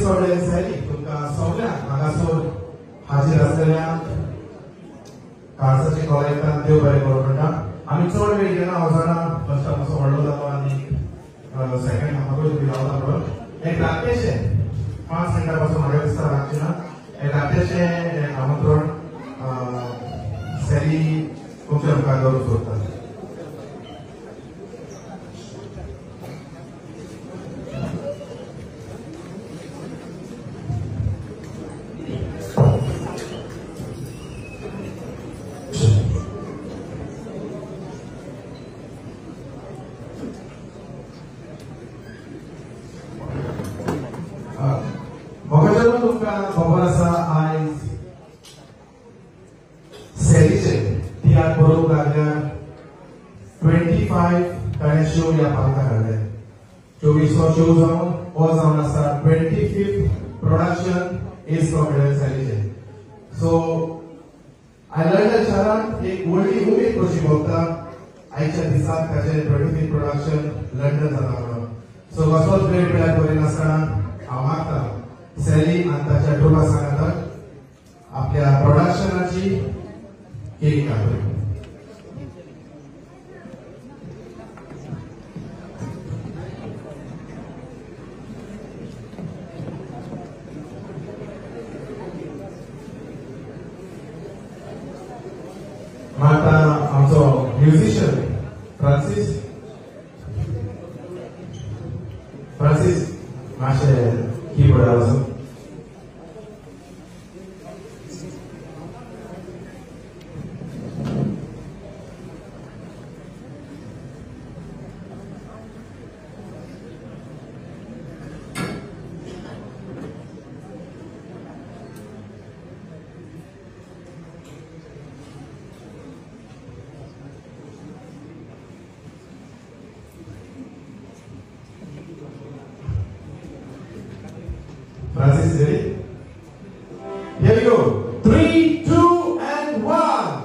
S comedian Sally तुमकां सगळ्यांक हांगासर हाजीर आसलेल्या काळजाचे कॉलेजान देव बरें करूं म्हणटा. आमी चड वेळ घेना, हांव जाणा फर्स्ट हाफ मातसो व्हडलो जालो आनी सेकंड हाफाकूय बी रावता म्हणून एक रातचें 5 मिनटां पासून म्हाका दिसता लागचें ना. एक रातचें आमंत्रण सॅली तुमच्या मुखार दवरूंक सोदता. तुमकां खबर आसा आयज सॅलीचे तियात्र बरोवंक लागल्यार 25 ताणें शो ह्या पालकां काडले. 24वो शो जावन हो जावन आसा 25th production S comedian सॅलीचे. सो आयज लंडन शारांत एक व्हडली उमेद कशी भोगता आयच्या दिसाक ताचें 25th production London जाता म्हणून. सो कसलोच वेळ पिळ्यार करिनासतना हांव मागता सॅली आनी ताच्या ट्रुपा सांगाताक आपल्या प्रोडक्शनाची केक कापली. मागता आमचो म्युझिशियन फ्रांसीस फ्रांसीस मातशें कीबोर्डार वचून. Francis, ready? Here we go. 3, 2, and 1.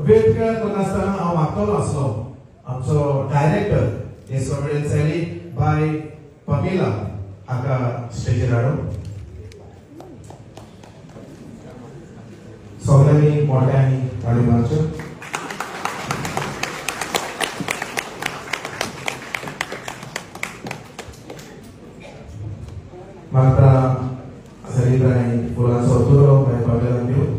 वेळ करनासतना हांव मागतलो आसलो आमचो डायरेक्टर एस कॉमेडियन सॅली बाय पमिला हाका स्टेजीर हाडून सगळ्यांनी मोठ्यांनी ताळयो मारच्यो. मागता सॅली फुलांचो तुरो बाय पमिलाक दिवं.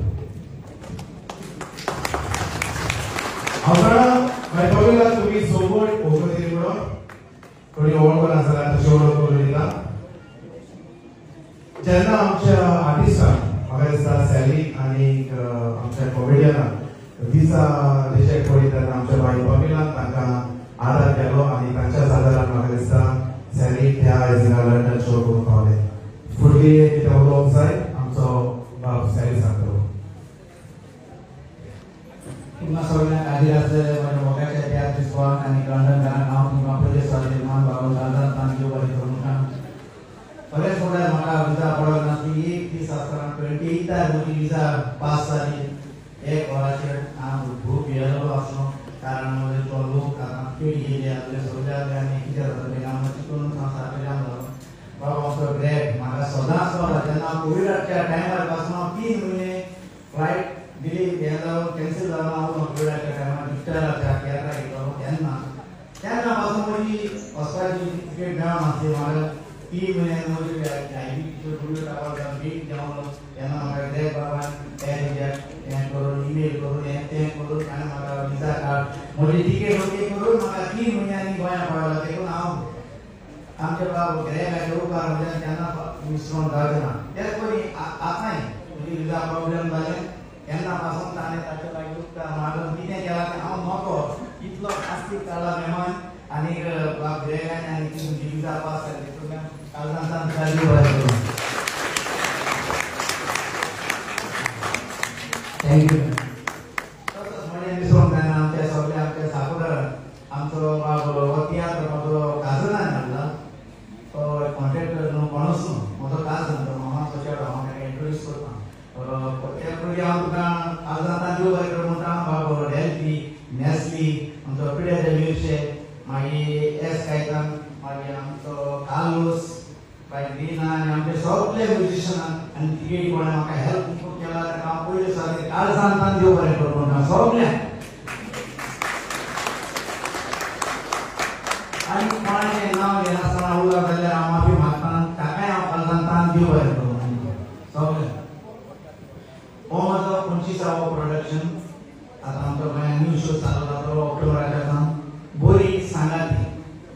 हांव जाणा बाय पमिला तुमी सोबत वळखतली म्हणून थोडी वळख नासल्यार तशी वळख करून दिता. जेन्ना आमच्या आर्टिस्टाक म्हाका दिसता सॅली आनी आमच्या कॉमेडियनाक विजा रिजेक्ट पडली तेन्ना आमच्या बाय पमिलान तांकां आदार केलो आनी तांच्याच आदारान म्हाका दिसता सॅली त्या आयज लंडन शो करूंक पावले. फुडली कितें उलोवंक जाय आमचो बाब सॅली सांगतलो. तुमकां सगळ्यांक हाजीर आसलेले म्हज्या मोगाच्या तियात्रिस्तांक आनी लंडनकारांक हांव तुमकां पयले सुवातेर मान बाबून काळजांतल्यान देव बरें करूं म्हणटा. खरेंच म्हणल्यार म्हाका विजा पडप नासली. एक दीस आसतना 28 म्हजी विजा पास जाली. एक वराचेर हांव खूब भियेल्लो आसलो कारण म्हजे तो लोक आतां पेट गेले आसले सगळे आसले आनी कितें जातलें हांव चिंतून हांव सारकें जाम जालो. बाबा आमचो ग्रेग म्हाका सदांच बाबा जेन्ना कोविडाच्या टायमार पासून हांव 3 म्हयने फ्लायट दिली हें जावन कॅन्सल जावन हांव कोविडाच्या टायमार विक्टराच्या तियात्राक येतालो तेन्ना तेन्ना पासून म्हजी वचपाची तिकेट मेळनासली. म्हाका 3 म्हयन्यान म्हजी आयबी टावर बेट जावन तेन्ना म्हाका ग्रेग बाबान एअर इंडिया हें करून ईमेल करून हें तें करून ताणें म्हाका विजा कार्ड म्हजी टिकेट ओके करून म्हाका 3 म्हयन्यांनी गोंया पावलो. देखून हांव आमच्या बाब गिरायकाचे उपकार म्हज्यान केन्ना विसरोन जावचें ना. तेच परी आतांय म्हजी विजा प्रॉब्लेम जालें तेन्ना पासून ताणें ताचे लागीं उपकार मागून कितें केलां तें हांव नकळो. इतलो आस्तीक काडला मेमान आनी बाब गिरायकांनी आनी तुमची विजा पास जाली देखून काळजांतल्यान देव बरें करूं. Thank you. तसोच म्हजें विसरोंक जायना आमच्या सगल्या आमच्या साकोडर आमचो बाब हो तियात्र म्हजो काजनान हाडला. तो कॉन्ट्रॅक्टर न्हू कोणूच न्हू, म्हजो काजन तो मामाचो चेडो. हांव ताका इंट्रोड्यूस करता. त्या पयलीं हांव तुका काळजांतल्यान देव बरें करूं म्हणटा. बाब डेल्फी नॅस्ली आमचो पिड्याचे मिरशे, मागीर एस कायतान, मागीर आमचो कार्लोस, मागीर दिना आनी आमचे सगळे म्युजिशनान आनी तिकेटी कोणें म्हाका हेल्प खूब केला ताका हांव पयले सुवातेर काळजांतल्यान देव बरें करूं म्हणटा सगळ्यांक. आनी कोणाचें नांव घेनासतना उरत जाल्यार हांव माफी मागता, ताकाय हांव काळजांतल्यान देव बरें करूं म्हणटा सगळ्यांक. हो म्हजो 25वो प्रोडक्शन. आतां आमचो गोंयांत न्यू शो चालू जातलो ऑक्टोबराच्या सावन. बरी सांगाती,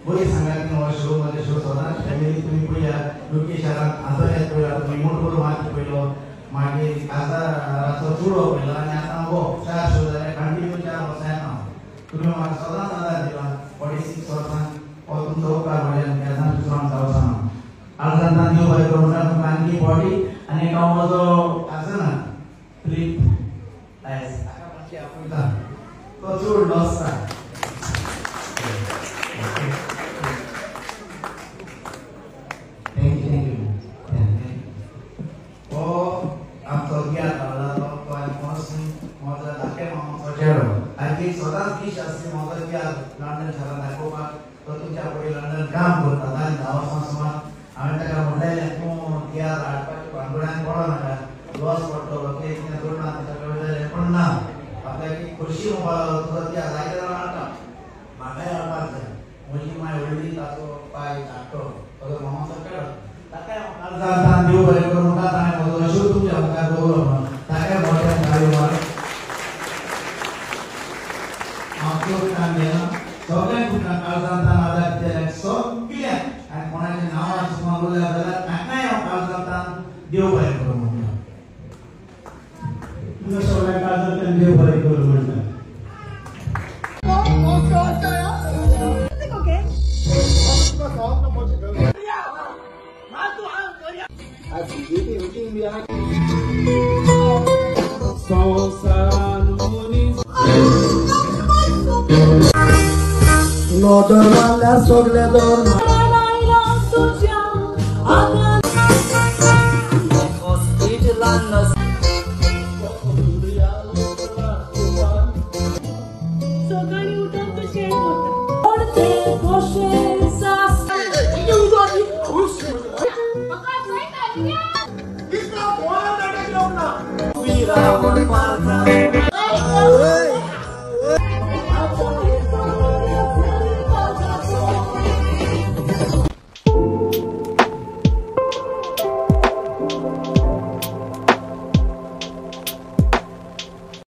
बरी सांगाती हो शो. म्हजो शो सदांच फॅमिली तुमी पळया लुकी शारांत आंतोनेत पळयला, तुमी मोटकोर माती पळयलो, मागीर काजाराचो चुडो पळयलो आनी आतां हो 4 शो जाले कंटिन्यू 4 वर्सां येता. तुमी म्हाका सदांच आदार दिला 46 वर्सां. हो तुमचो उपकार म्हज्यान केन्नाच विसरोंक जावचो ना. काळजांतल्यान देव बरें करूं म्हणटा तुमकां आनी बॉडी. आनी हांव म्हजो काजना फिलीप डायस ताका मातशें आपयता, तो चड लॉसता. Thank you thank you. हो आमचो गियार हाडला तो आनी कोणूच म्हजो धाकटे मामाचो चेडो. आनी सदांच विश आसली म्हजो गियार लंडन शारांत दाखोवपाक. तो तुमच्या पयलीं लंडन काम करता आनी 10 वर्सां सुमार. हांवें ताका म्हणलेलें तूं तियार हाडपाच्या भानगड्यान पडो नाका, लॉस पडटलो, कितें कितें जोडना तें सगळें जालें. पूण ना, आपल्याक एक खोशी म्हणपाक तुजो तियार जायते जाणां हाडटा, म्हाकाय हाडपाक जाय. म्हजी माय व्हडली, ताचो पांय धाकटो, म्हजो मामाचो चेडो. ताकाय हांव काळजांतल्यान देव बरें करूं म्हणटा. ताणें म्हजो अशो तुमच्या मुखार दवरलो म्हणून ताकाय मोठ्यान ताळयो मार. हांव चड काम घेना, सगळ्यांक तुमकां काळजांतल्यान आदार दिले सगळ्यांक. आनी कोणाचें नांव सुमार उरलें जाल्यार ताकाय हांव काळजांतल्यान देव बरें करूं म्हणटा. तुमकां सगळ्यांक काळजांतल्यान देव बरें करूं म्हणटा. नदर मारल्यार सगळे दर